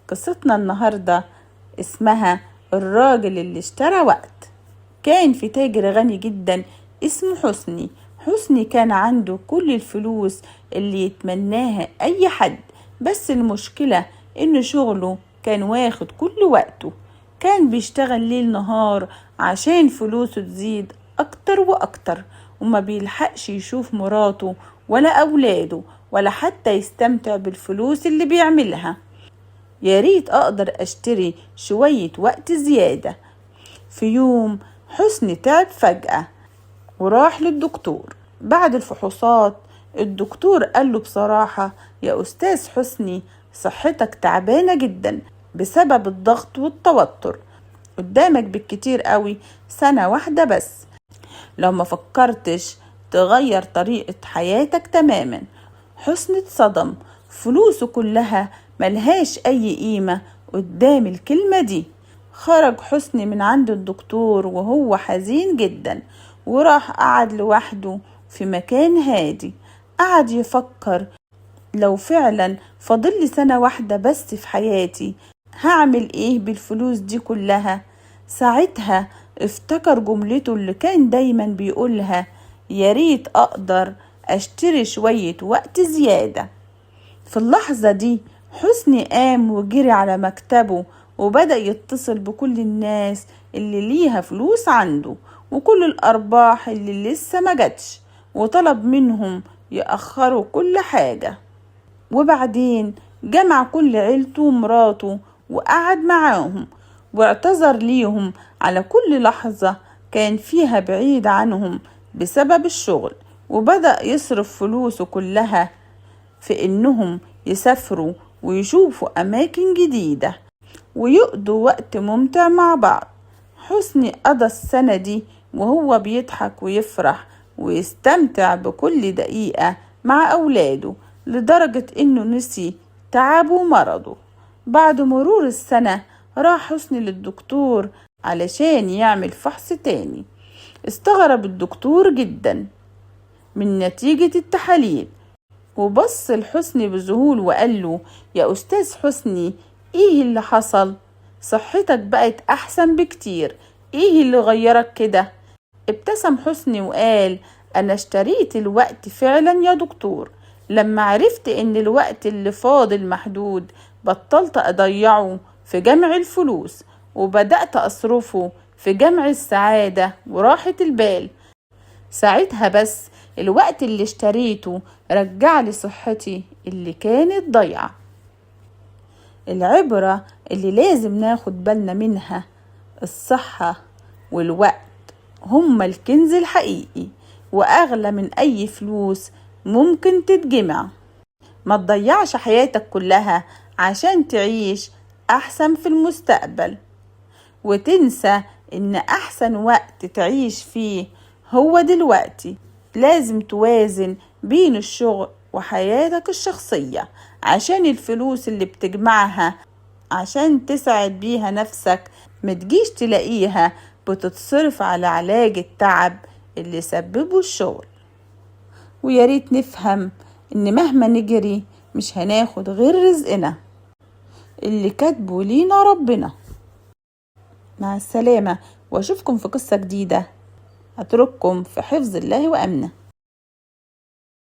قصتنا النهاردة اسمها الراجل اللي اشترى وقت. كان في تاجر غني جدا اسمه حسني. حسني كان عنده كل الفلوس اللي يتمناها أي حد، بس المشكلة إن شغله كان واخد كل وقته. كان بيشتغل ليل نهار عشان فلوسه تزيد أكتر وأكتر، وما بيلحقش يشوف مراته ولا أولاده ولا حتى يستمتع بالفلوس اللي بيعملها. يا ريت أقدر أشتري شوية وقت زيادة. في يوم حسني تعب فجأة وراح للدكتور. بعد الفحوصات الدكتور قال له بصراحة: يا أستاذ حسني، صحتك تعبانة جدا بسبب الضغط والتوتر، قدامك بالكتير قوي سنة واحدة بس لو ما فكرتش تغير طريقة حياتك تماما. حسني اتصدم، فلوسه كلها ملهاش أي قيمة قدام الكلمة دي. خرج حسني من عند الدكتور وهو حزين جدا، وراح قعد لوحده في مكان هادي. قعد يفكر: لو فعلا فاضل سنة واحدة بس في حياتي، هعمل ايه بالفلوس دي كلها؟ ساعتها افتكر جملته اللي كان دايما بيقولها: يا ريت اقدر اشتري شوية وقت زيادة. في اللحظة دي حسني قام وجري على مكتبه وبدأ يتصل بكل الناس اللي ليها فلوس عنده وكل الأرباح اللي لسه ما جاتش، وطلب منهم يأخروا كل حاجة. وبعدين جمع كل عيلته ومراته وقعد معاهم واعتذر ليهم على كل لحظة كان فيها بعيد عنهم بسبب الشغل، وبدأ يصرف فلوسه كلها في إنهم يسافروا ويشوفوا أماكن جديدة ويقضوا وقت ممتع مع بعض. حسني قضى السنة دي وهو بيضحك ويفرح ويستمتع بكل دقيقة مع أولاده، لدرجة إنه نسي تعبه ومرضه. بعد مرور السنة راح حسني للدكتور علشان يعمل فحص تاني. استغرب الدكتور جدا من نتيجة التحاليل، وبص لحسني بذهول وقال له: يا أستاذ حسني، إيه اللي حصل؟ صحتك بقت أحسن بكتير، إيه اللي غيرك كده؟ ابتسم حسني وقال: أنا اشتريت الوقت فعلا يا دكتور. لما عرفت إن الوقت اللي فاضل محدود بطلت أضيعه في جمع الفلوس، وبدأت أصرفه في جمع السعادة وراحة البال. ساعتها بس الوقت اللي اشتريته رجع لي صحتي اللي كانت ضايعة. العبرة اللي لازم ناخد بالنا منها: الصحة والوقت هما الكنز الحقيقي، وأغلى من أي فلوس ممكن تتجمع. ما تضيعش حياتك كلها عشان تعيش أحسن في المستقبل، وتنسى إن أحسن وقت تعيش فيه هو دلوقتي. لازم توازن بين الشغل وحياتك الشخصية، عشان الفلوس اللي بتجمعها عشان تسعد بيها نفسك متجيش تلاقيها بتتصرف على علاج التعب اللي سببه الشغل. وياريت نفهم إن مهما نجري مش هناخد غير رزقنا اللي كاتبه لينا ربنا. مع السلامة، وأشوفكم في قصة جديدة. أترككم في حفظ الله وأمنه.